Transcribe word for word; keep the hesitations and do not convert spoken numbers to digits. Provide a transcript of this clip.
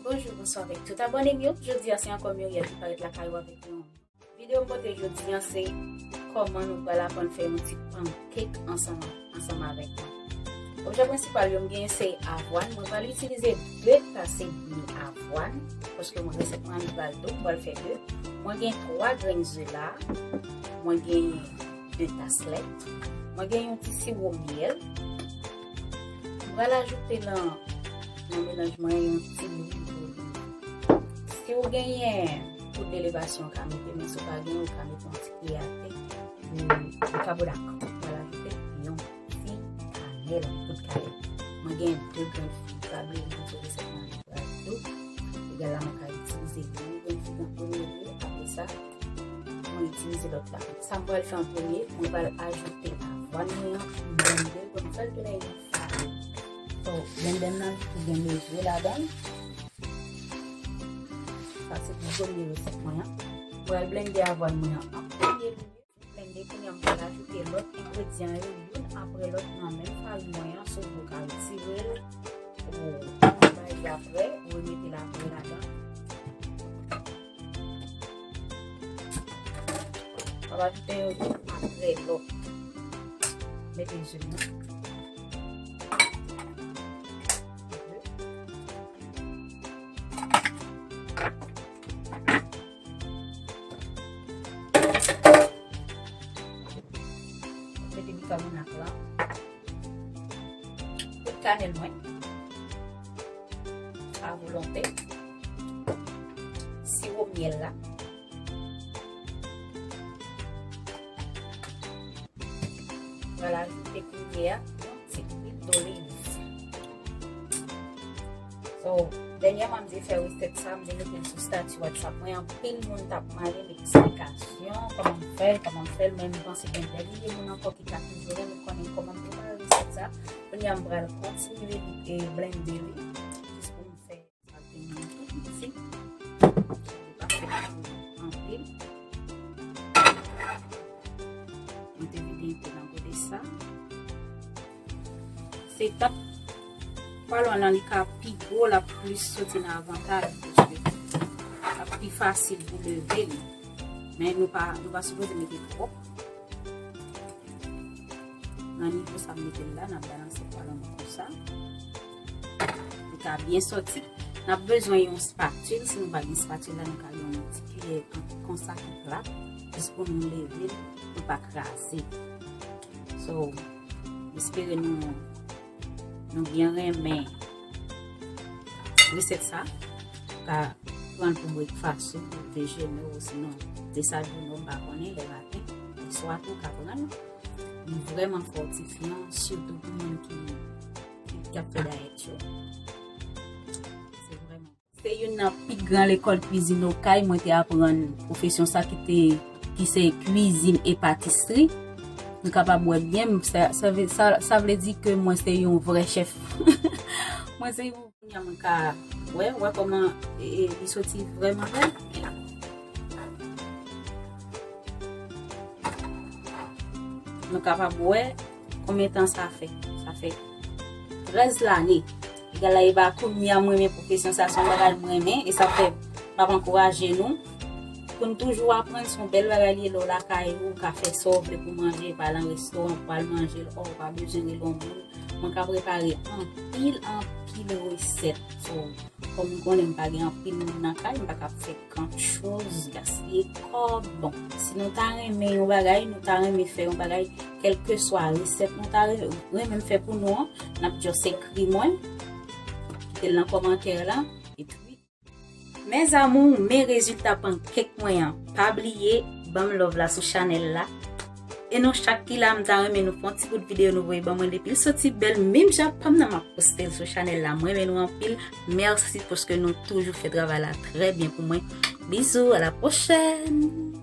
Bonjou, bonswa avèk tout abòne m yo. Jodi a se ankò Muriel ki parèt lakay ou avèk yon videyo m pote jodi a se kòman nou pral aprann fè yon ti pancake ansanm, ansanm avèk mwen. Objè prensipal yo m genyen se avwàn. Mwen pral itilize de tas edmi avwàn, paske mwen resèt mwen an li pral dou, m pral fè de. Mwen gen twa grenn ze la, mwen gen de tas lèt, mwen gen yon ti siwo myèl. Mwen pral ajoute nan, nan melanj mwen yon ti lwil oliv. Si w genyen poud elevasyon, w ka mete, men si w pa genyen, w ka mete yon ti kiyate de, de bikabonat. Mwen pral ajoute yon ti kanèl, poud kanèl. Mwen gen de grenn fig, pa bliye mwen di resèt mwen an li pral dou. Egal la, mwen ka itilize yon grenn fig an premye lye, apre sa, mwen itilize lòt la. Sa mwen pral fè an premye, mwen pral ajoute avwàn mwen an, m blende l pou m fè l tounen yon farin. So, blendè m nan tou gen mezye ladan l. Sa se pou premye resèt mwen an. Mwen pral blende avwàn mwen an an premye lye. Blende, kounye a m pral ajoute lòt engredyan yo youn apre lòt nan menm farin mwen an, sou pou ka retire l, ou bay apre, ou remete l apre ladan. W ap ajoute yo youn apre lòt. Mete je nan. Mete bikabonat la. Poud kanèl mwen. A volonte. Siwo myèl la. Mwen pral ajoute kounye a yon ti lwil doliv. So, dènyèman m te fè resèt sa, m te mete l sou stati WhatsApp mwen, anpil moun t ap mande m eksplikasyon, kòman m fè l, kòman m fè l, men m panse gen de milye moun ankò ki ka toujou renmen konnen kòman m prepare resèt sa. Kounye a m pral kontinye, e, blende li, jis pou m fè Sa te mwen tou piti. Li pa fèt pou anpil. Mwen te vide enpe nan gode sa. Se tap palon lan li ka pi gwo, l ap plis soti nan avantaj, paske l ap pi fasil pou leve li. Men nou pa, nou pa sipoze mete twòp. Nan nivo sa m mete l la, n ap balanse palon konsa. Li ka byen soti. N ap bezwen yon spatil. Si nou pa gen spatil la, nou ka gen yon ti kiyè konsa ki plat, jis pou nou leve l, pou l pa kraze. So, m espere nou, nou byen renmen resèt sa. Ka pran l pou brekfas ou, pou dejene w, sinon desann ou, m pa konnen, lè maten, lè swa tou ka pran l. Li vrèman fòtifyan, sitou pou moun ki, ki, ki ap fè dayèt yo. Se vrèman. Se youn nan pi gran lekòl kwizin Okay. Mwen te aprann pwofesyon sa ki te, ki se kwizin e patisri. Nou kapab wè byen, sa, sa vle, sa, sa vle di ke mwen se yon vrè chèf. Mwen se yon Kounye a mwen ka wè, wè kòman, e, e, li soti vrèman bèl. Nou kapab wè konbyen tan sa fè. Sa fè trèz lane. Egal la, e ba kounye a mwen renmen pwofesyon sa, se yon bagay mwen renmen, e sa fè m ap ankouraje nou pou n toujou aprann, se yon bèl bagay li ye, lè w lakay ou, ou ka fè sa w vle pou manje, pa al nan restoran pou al manje l, ò, ou pa bezwen rele yon moun. Mwen ka prepare anpil, anpil resèt. So, kòm nou konnen m pa gen anpil moun nan kay, m pa ka fè gran choz, gaspiye kòb. Bon, si nou ta renmen yon bagay, nou ta renmen fè yon bagay, kèlkeswa resèt nou ta re-, renmen m fè pou nou an, n ap just ekri mwen, kite l nan kòmantè la, epi Mes amours, men rezilta pancake mwen an. Pa bliye ban m love la sou chanèl la. E nou chak ki la, m ta renmen nou fè yon ti bout videyo nou voye ban mwen depi l soti bèl, menm jan pa m nan m ap poste l sou chanèl la. Mwen renmen nou anpil. Mèsi paske nou toujou fè travay la trè byen pou mwen. Bizou, à la prochaine!